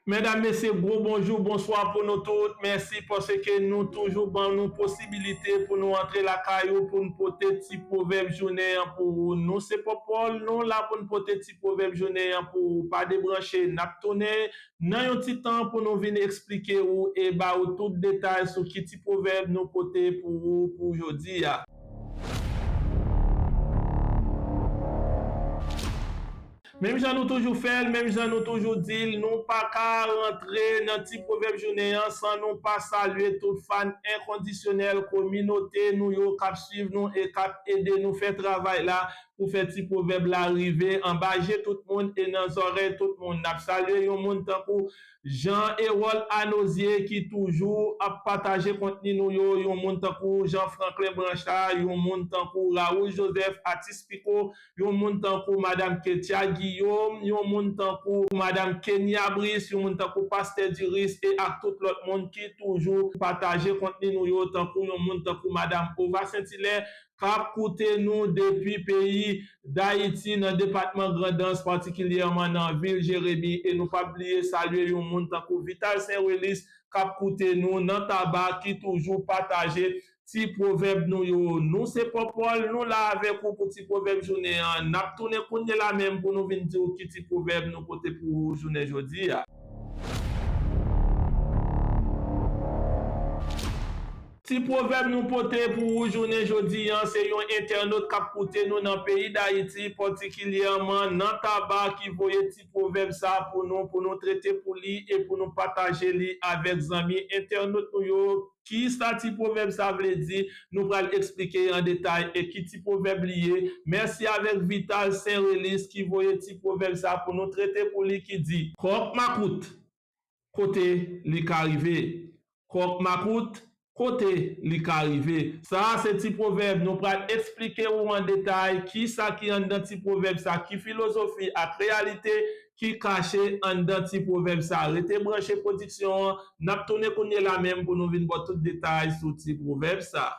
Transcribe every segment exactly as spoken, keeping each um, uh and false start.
Medam, mesye, gwo bonjou, bonswa pou nou tout. Mèsi paske nou toujou ban nou posibilite pou nou antre lakay ou pou n pote ti pwovèb jounen an pou ou. Nou se Popol, nou la pou n pote ti pwovèb jounen an pou ou. Pa debranche, n ap tounen nan yon ti tan pou nou vin eksplike ou e ba ou tout detay sou ki ti pwovèb nou pote pou ou pou jodi a. Menm jan nou toujou fè l, menm jan nou toujou di l, nou pa ka rantre nan ti pwovèb jounen an san nou pa salye tout fan enkondisyonèl kominote nou yo k ap swiv nou e k ap ede nou fè travay la pou fè ti pwovèb la rive anba je tout moun e nan zòrèy tout moun. N ap salye yon moun tankou Jean Erol Anozye ki toujou ap pataje kontni nou yo, yon moun tankou Jean Franklin Branchard, yon moun tankou Raoul Joseph, Atis Pico, yon moun tankou Madam Ketia Guillaume, yon moun tankou Madam Kenya Brice, yon moun tankou Pastè Dirice e ak tout lòt moun ki toujou pataje kontni nou yo, tankou yon moun tankou Madam Ova Saint Hilaire k ap koute nou depi peyi Dayiti nan depatman Grandans, patikilyèman nan vil Jeremi, e nou p ap bliye salye yon moun tankou Vital Saint Relis k ap koute nou nan Taba ki toujou pataje ti pwovèb nou yo. Nou se Popol, nou la avèk ou pou ti pwovèb jounen an. N ap tounen kounye la menm pou nou vin di w ki ti pwovèb nou pote pou ou jounen jodi a. Ti pwovèb nou pote pou ou jounen jodi an, se yon entènot k ap koute nou nan peyi Dayiti, patikilyèman nan Taba, ki voye ti pwovèb sa pou nou, pou nou trete pou li e pou nou pataje li avèk zanmi entènot nou yo. Kisa ti pwovèb sa vle di? Nou pral eksplike an detay e ki ti pwovèb li ye. Mèsi avèk Vital Saint Relis ki voye ti pwovèb sa pou nou trete pou li ki di, kòk makout, kote li ka rive? Kòk makout, kote li ka rive? Sa a se ti pwovèb. Nou pral eksplike ou an detay kisa ki anndan ti pwovèb sa, ki filozofi ak reyalite ki kache anndan ti pwovèb sa. Rete branche pwodiksyon an, n ap tounen kounye la menm pou nou vin ba w tout detay sou ti pwovèb sa.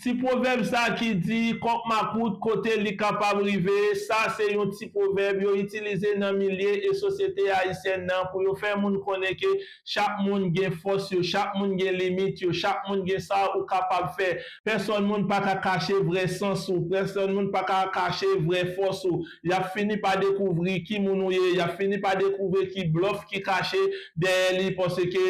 Ti pwovèb sa ki di, kòk makout, kote li kapab rive, sa se yon ti pwovèb yo itilize nan milye e sosyete ayisyèn nan pou yo fè moun konnen ke chak moun gen fòs yo, chak moun gen limit yo, chak moun gen sa ou kapab fè. Pèsòn moun pa ka kache vrè sans ou, pèsòn moun pa ka kache vrè fòs ou. Y ap fini pa dekouvri ki moun ou ye, y ap fini pa dekouvri ki blòf ki kache dèyè li, paske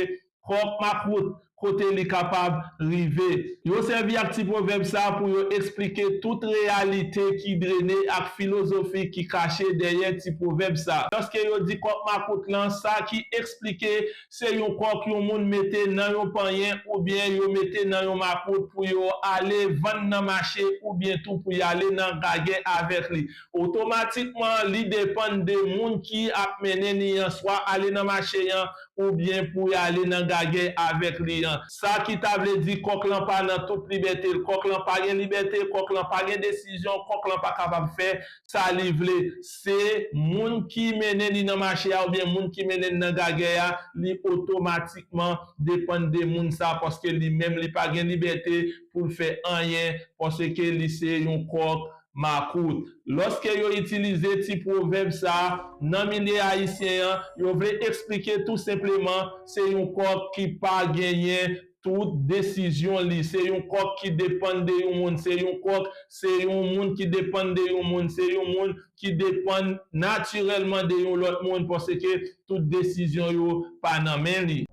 kòk makout, kote li kapab rive. Yo sèvi ak ti pwovèb sa pou yo eksplike tout reyalite ki drene ak filozofi ki kache dèyè ti pwovèb sa. Lòske yo di kòk makout lan, sa ki eksplike se yon kòk yon moun mete nan yon panyen oubyen yo mete nan yon makout pou yo ale vann nan mache oubyen tou pou y ale nan gagè avèk li. Otomatikman, li depann de moun ki ap mennen li an, swa ale nan mache an oubyen pou y ale nan gagè avèk li an. Sa ki ta vle di kòk lan pa nan tout libète l. Kòk lan pa gen libète, kòk lan pa gen desizyon, kòk lan pa kapab fè sa li vle. Se moun ki mennen li nan mache a oubyen moun ki mennen l nan gagè a, li otomatikman depann de moun sa, paske li menm li pa gen libète pou l fè anyen, paske li se yon kòk makout. Lòske yo itilize ti pwovèb sa a nan milye ayisyen an, yo vle eksplike tou senpleman se yon kòk ki pa genyen tout desizyon li. Se yon kòk ki depann de yon moun. Se yon kòk, se yon moun ki depann de yon moun. Se yon moun ki depann natirèlman de yon lòt moun, paske tout desizyon yo pa nan men li.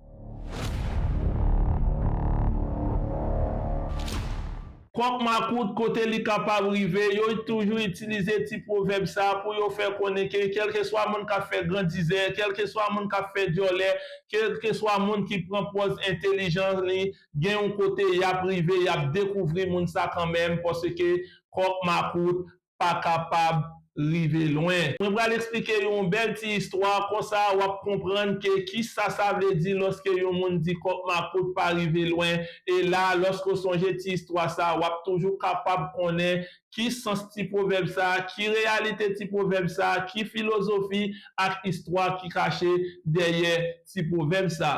Kòk makout, kote li kapab rive, yo toujou itilize ti pwovèb sa pou yo fè konnen ke kèlkeswa moun k ap fè grandizè, kèlkeswa moun k ap fè dyòlè, kèlkeswa moun ki pran pòz entèlijan li, gen yon kote y ap rive, y ap dekouvri moun sa kanmenm, paske kòk makout pa kapab rive lwen. Mwen pral eksplike yon bèl ti istwa, konsa w ap konprann ke kisa sa vle di lòske yon moun di kòk makout pa rive lwen. E la, lòske w sonje ti istwa sa, w ap toujou kapab konnen ki sans ti pwovèb sa, ki reyalite ti pwovèb sa, ki filozofi ak istwa ki kache dèyè ti pwovèb sa.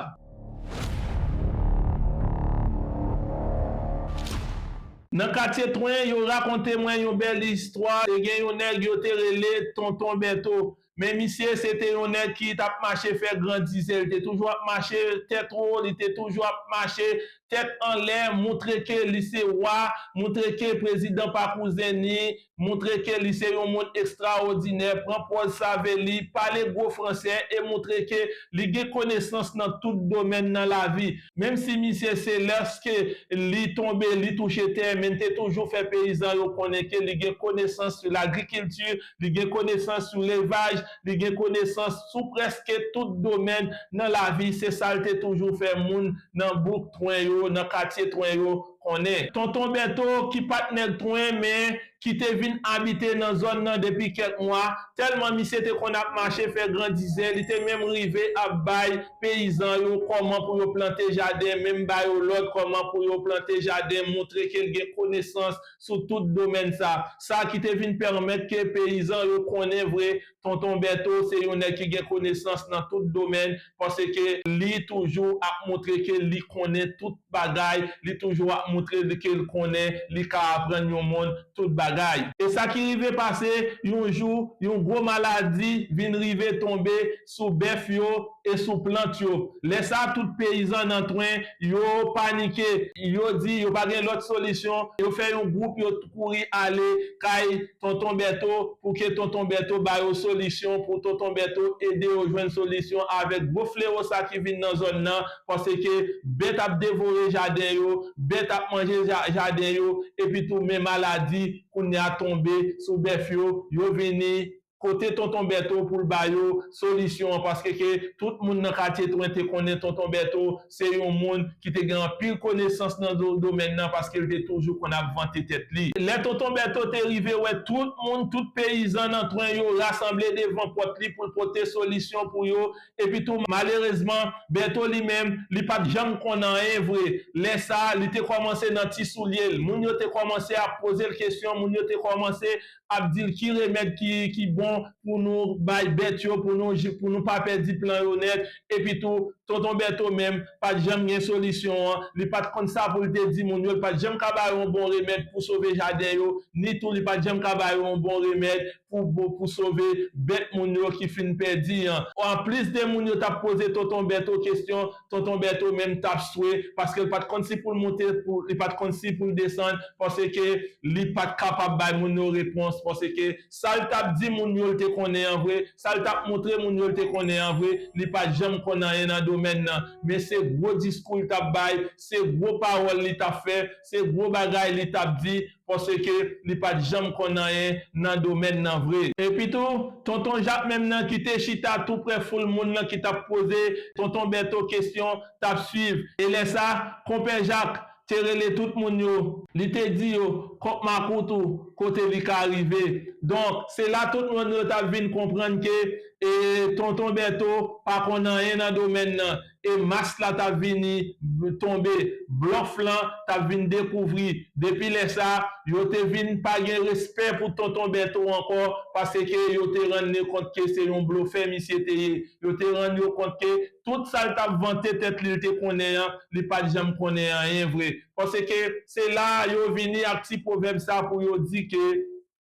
Nan katye Twen, yo rakonte mwen yon bèl istwa. Te gen yon nèg yo te rele Tonton Bèto. Men misye, se te yon nèg ki t ap mache fè grandizè. Li te toujou ap mache tèt wo, li te toujou ap mache tèt anlè, montre ke li se wa, montre ke prezidan pa kouzen ni, montre ke li se yon moun ekstraòdinè, pran pòz save li, pale gwo fransè e montre ke li gen konesans nan tout domèn nan lavi. Menm si misye se lèske li tonbe, li touche tè, men li te toujou fè peyizan yo konnen ke li gen konesans sou lagrikilti, li gen konesans sou levaj, li gen konesans sou prèske tout domèn nan lavi. Se sa l te toujou fè moun nan bouk Twen yo, nan katye Twen yo konnen. Tonton Bèto, ki pa t nèg Twen, men ki te vin abite nan zòn nan depi kèk mwa, tèlman misye te konn ap mache fè grandizè, li te menm rive ap bay peyizan yo kòman pou yo plante jaden, menm ba yo lòd kòman pou yo plante jaden, montre ke l gen konesans sou tout domèn sa. Sa ki te vin pèmèt ke peyizan yo konnen vre Tonton Bèto se yon nèg ki gen konesans nan tout domèn, paske li toujou ap montre ke li konnen tout bagay, li toujou ap montre li ke l konnen, li ka aprann yon moun tout bagay. E sa ki rive pase, yon jou, yon gwo maladi vin rive tonbe sou bèf yo e sou plant yo. Lè sa, tout peyizan nan Twen, yo panike, yo di yo pa gen lòt solisyon, yo fè yon gwoup, yo kouri ale kay Tonton Bèto pou ke Tonton Bèto ba yo solisyon, pou Tonton Bèto ede yo jwenn solisyon avèk gwo flewo sa ki vin nan zòn nan, paske bèt ap devore jaden yo, bèt ap manje ja-, jaden yo, epi tou men maladi kounye a tonbe sou bèf yo, yo vini kote Tonton Bèto pou l ba yo solisyon an, paske ke tout moun nan katye Twen te konnen Tonton Bèto se yon moun ki te gen anpil konesans nan do-, domèn nan, paske l te toujou konn ap vante tèt li. Lè Tonton Bèto te rive wè tout moun, tout peyizan nan Twen yo rasanble devan pòt li pou l pote solisyon pou yo, epi tou, malerezman, Bèto li menm, li pa t janm konn anyen vre. Lè sa, li te kòmanse nan ti soulye l. Moun yo te kòmanse ap poze l kesyon, moun yo te kòmanse ap di l ki remèd ki, ki bon pou nou bay bèt yo, pou nou, pou nou pa pèdi plan yo nèt. Epi tou, Tonton Bèto menm pa t janm gen solisyon an, li pa t konn sa pou l te di moun yo, li pa t janm ka ba yo yon bon remèd pou sove jaden yo, ni tou li pa t janm ka ba yo yon bon remèd pou, pou, pou sove bèt moun yo ki fin pèdi an. Anplis de moun yo t ap poze Tonton Bèto kesyon, Tonton Bèto menm t ap swe, paske l pa t konn si pou l monte, pou, li pa t konn si pou l desann, paske li pa t kapab bay moun yo repons, paske sa l t ap di moun yo l te konnen an vre, sa l t ap montre moun yo l te konnen an vre, li pa t janm konn anyen nan domèn nan. Men se gwo diskou l t ap bay, se gwo pawòl li t ap fè, se gwo bagay li t ap di, paske li pa t janm konn anyen nan domèn nan vre. Epi tou, Tonton Jak menm nan ki te chita tou prè foul moun nan ki t ap poze Tonton Bèto kesyon, t ap swiv. E lè sa, Konpè Jak te rele tout moun yo. Li te di yo, kòk makout ou, kote li ka rive. Donk, se la tout moun yo t ap vin konprann ke, e, Tonton Bèto pa konn anyen nan domèn nan. E mas la t ap vini tonbe, blòf lan t ap vin dekouvri. Depi lè sa, yo te vin pa gen respè pou Tonton Bèto ankò, paske yo te rann yo kont ke se yon blofè misye te ye. Yo te rann yo kont ke tout sa l t ap vante tèt li, l te konnen an, li pa t janm konnen anyen vre. Paske se la yo vini ak ti pwovèb sa pou yo di ke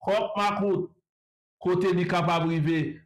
kòk makout, kote li kapab rive.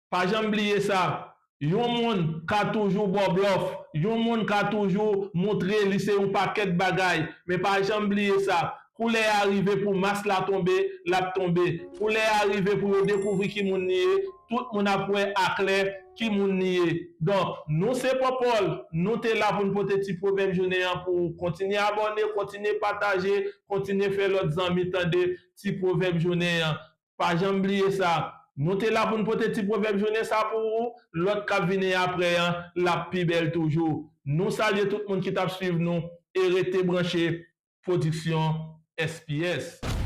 Pa janm bliye sa. Yon moun ka toujou ba w blòf. Yon moun ka toujou montre li se yon pakèt bagay. Men pa janm bliye sa. Kou lè a rive pou mas la tonbe, l ap tonbe. Kou lè a rive pou yo dekouvri ki moun li ye, tout moun ap wè aklè ki moun li ye. Donk, nou se Popol, nou te la pou n pote ti pwovèb jounen an pou ou. Kontinye abòne, kontinye pataje, kontinye fè lòt zanmi tande ti pwovèb jounen an. Pa janm bliye sa. Nou te la pou n pote ti pwovèb jounen sa pou ou. Lòt k ap vini apre an, l ap pi bèl toujou. Nou salye tout moun ki t ap swiv nou e rete branche Pwodiksyon S P S.